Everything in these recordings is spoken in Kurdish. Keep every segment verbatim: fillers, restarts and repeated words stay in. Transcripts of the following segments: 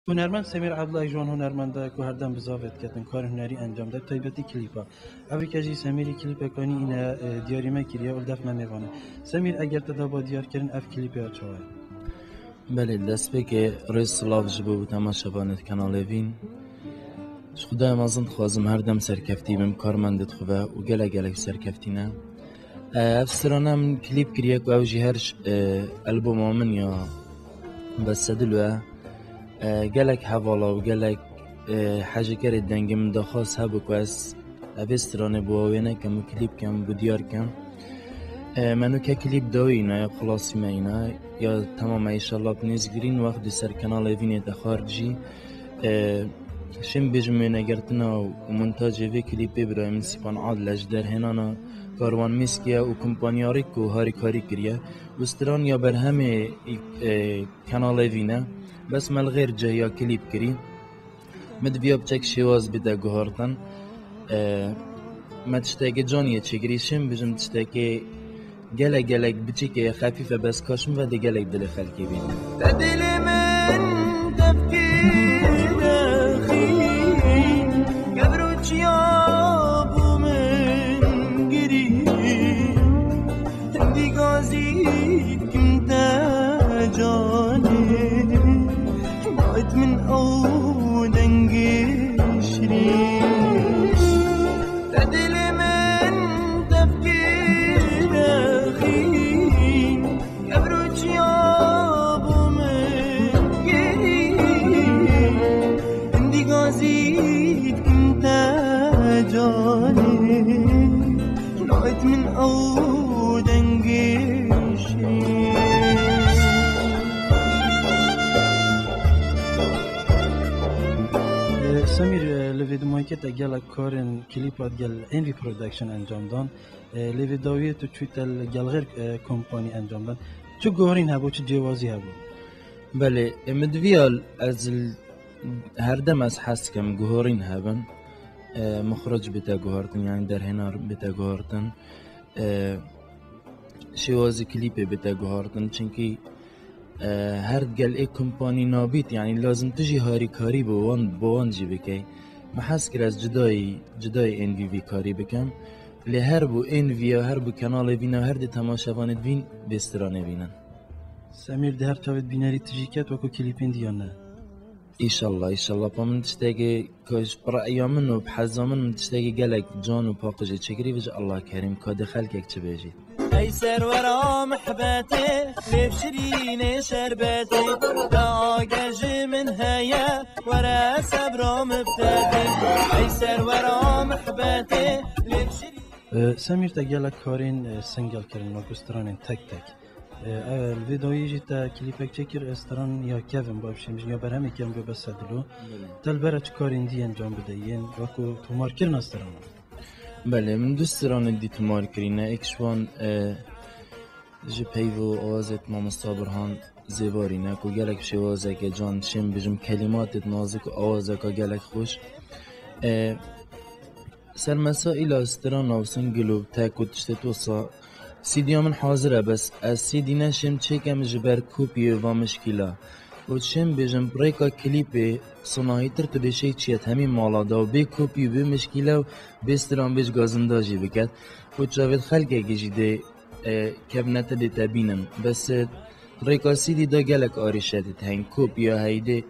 Hunermend Semîr Ebdullah ji wan hunermenda ye ku her dem bi zavê diketin, karên hunerî encam de, bi taybetî klîpa. Evike jî Semîrî klîpek anî îne, e, diyarî me kiriye û li def me mêvan e. Semîr, eger te da ba diyar kirin, ev klîpê ya çawa ye? Belê, destpêkê rêz silav ji bo temaşevanê Kanalê Vîn. Ji Xwedayê mezin dixwazim her dem serkeftî bim, karmendê dixwe û gelek gelek serkeftî ne. E, ev strana min klîp kiriye ku ew jî her ş-, e, albuma min ya Besedilo ye. E, gelek hevala û gelek, e, hejêkerê dengê min daxwaz hebû ku ez evê stranê bi wê nekem û klîp kem, bi diyar kem. E, me nûke klîp dawî îna ya xilasî me îna ya temam e, înşallah bi nêzîktirîn wext di ser Kanalê Vînê de xwar jî. E, şim bêjim wênegertina û montacê vê klîpê birayê min Sîpan Adile ji derhênana Karwan Mîskiye û kompanya Rîk ku harîkarî kiriye û stran ya berhemê, e, Kanalê Vîn e. Bes me li xêr cih ya klîp kirî. Min diviya biçek şêwaz bide guhartin. E, me tiştekê caniyê çêkirî, şim bijim tiştekê gelek gelek biçîkê ye, xefîf e, bes kaşim ve dê gelek dilê xelkê bîne. Te dilê min tevkê de xîn, kevroçiya bû min girî. Hindî gazî dikim te canê, nayt min ew dengê şirîn. Te dilê min tevkê de xîn, kevroçiya bû min girî. Hindî gazî dikim te canê, nayt min ew dengê şirîn. E, Semîr, e, li vê dimayke te gelek karên klîpa digel Envy Production encam dan. E, lê vê dawiyê tu çûyî te li gel xêr, e, kompanî encam dan. Çi guharîn hebû, çi cêwazî hebû? Belê, e, min diviya ez l-, her dem ez hez dikim guharîn hebin. E, mixroc bite guhartin, yani derhênar bite guhartin. E, şêwazî klîpê bite guhartin. Çinkî, e, her gel ê kompanî nabît, yani lazim tu jî harîkarî bi wan, bi wan jî bikey. Me hez kir ez cudayî, cudayî Envî vî karî bikim. Lê her bû Envî ya, her bû Kanalê Vîn ya, her di temaşevanê divîn bê stranê bînin. Semîr, di her çavê bînerî tijî ket wekû klîpên diyan ne? Îşallah, îşallah. Pa min tiştekê ku ji bi re'ya min û bi heza min, min tiştekê gelek can û paqijê çêkirî, ji Allah Kerîm ka dê xelkek çi bêjî. Ey serwera mihbetê, lê şirînê şerbetê, da agel ji min heye, were sebra min bidedê. Ey serwera mihbetê, lê şirîn- E, Semîr, te gelek karên, e, single kirin, wekû stranên tek tek. E, e, li vê dawiyê jî te klîpek çêkir, e, stran ya kevin, ba bişêmijin ya berhemê kevin be Besedilo. Belê. Te li bera çi karên dî encam bide yên, wekû tomarkirina strana? Belê, min du stranê dî tomar kirîne. Êk ji wan, e, ji peyv û awazê Mamosta Burhan Zêbarî ne, ku gelek şêwazeke can, şêm bijim, kelîmatê nazik û awazeke gelek xweş. E, Ser mesaîla strana û singil û tek û tiştê wisa, C D'ya min hazir e, bes ez C D neşêm çêkem ji ber kopiyê va mişkîla. Û çêm bêjim, rêka klîpê sinahîtir tu dê şey çiyet hemî mala da û bê kopî, bê mişkîle û bê stran, bê ji gazinda jî biket. Û çavêt xelkekî jî dê, e, kevnete dê te bînin. Bes, e, Rêka C D de gelek arîşetê heyîn, kopya heyî dê,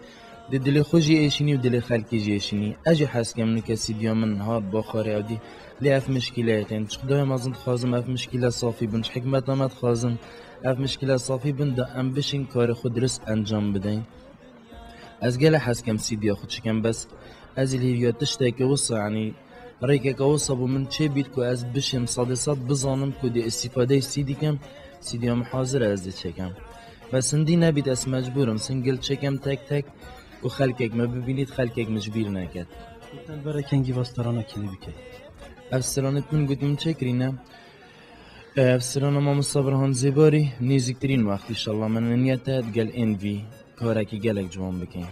dê dilê xwe jî êşînî û dilê xelkê jî êşînî. Ez jî hez kem nûke C D'ya min hat baxarê ew dî, lê ev mişkîleyê tên. Ji Xwedayê mezin dixwazim ev mişkîle safî bin, ji hikmeta me dixwazim ev mişkîle safî bin, da em bişên karê xwe dirist encam bideyn. Ez gelek hez kem C D'ya xwe çikem, bes ez ê li hêviya tişteke wisa, yanî rêkeke wisa bo min çêbît ku ez bişêm sedê sed bizanim ku dê îstîfadeyê C D kem, C D'ya min hazir e, ez dê çêkem. Bes hindî nebît, ez mecbûr im singil çêkem tek tek ku xelkek me bibînît, xelkek min ji bîr neket. Te li bera kengî va strana klî bike? Ev stranê min gotî min çêkirîne. Ev strana Mamosta Burhan Zêbarî, nêzîktirîn wext, înşallah, me niyet e digel Envî karekî gelek ciwan bikin.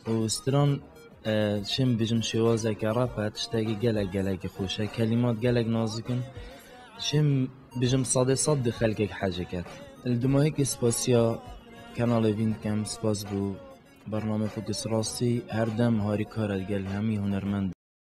Û stran, e, şêm bijim şêwazeke rap e, tiştekî gelek gelekî xweş e, kelîmat gelek nazik in. Şêm bijim sedê sed di xelkek hecê ket. Li dimahekê spasiya Kanalê Vîn dikem, spas bo Bername Focus rastî her dem harîkar e gel hemî hunermend.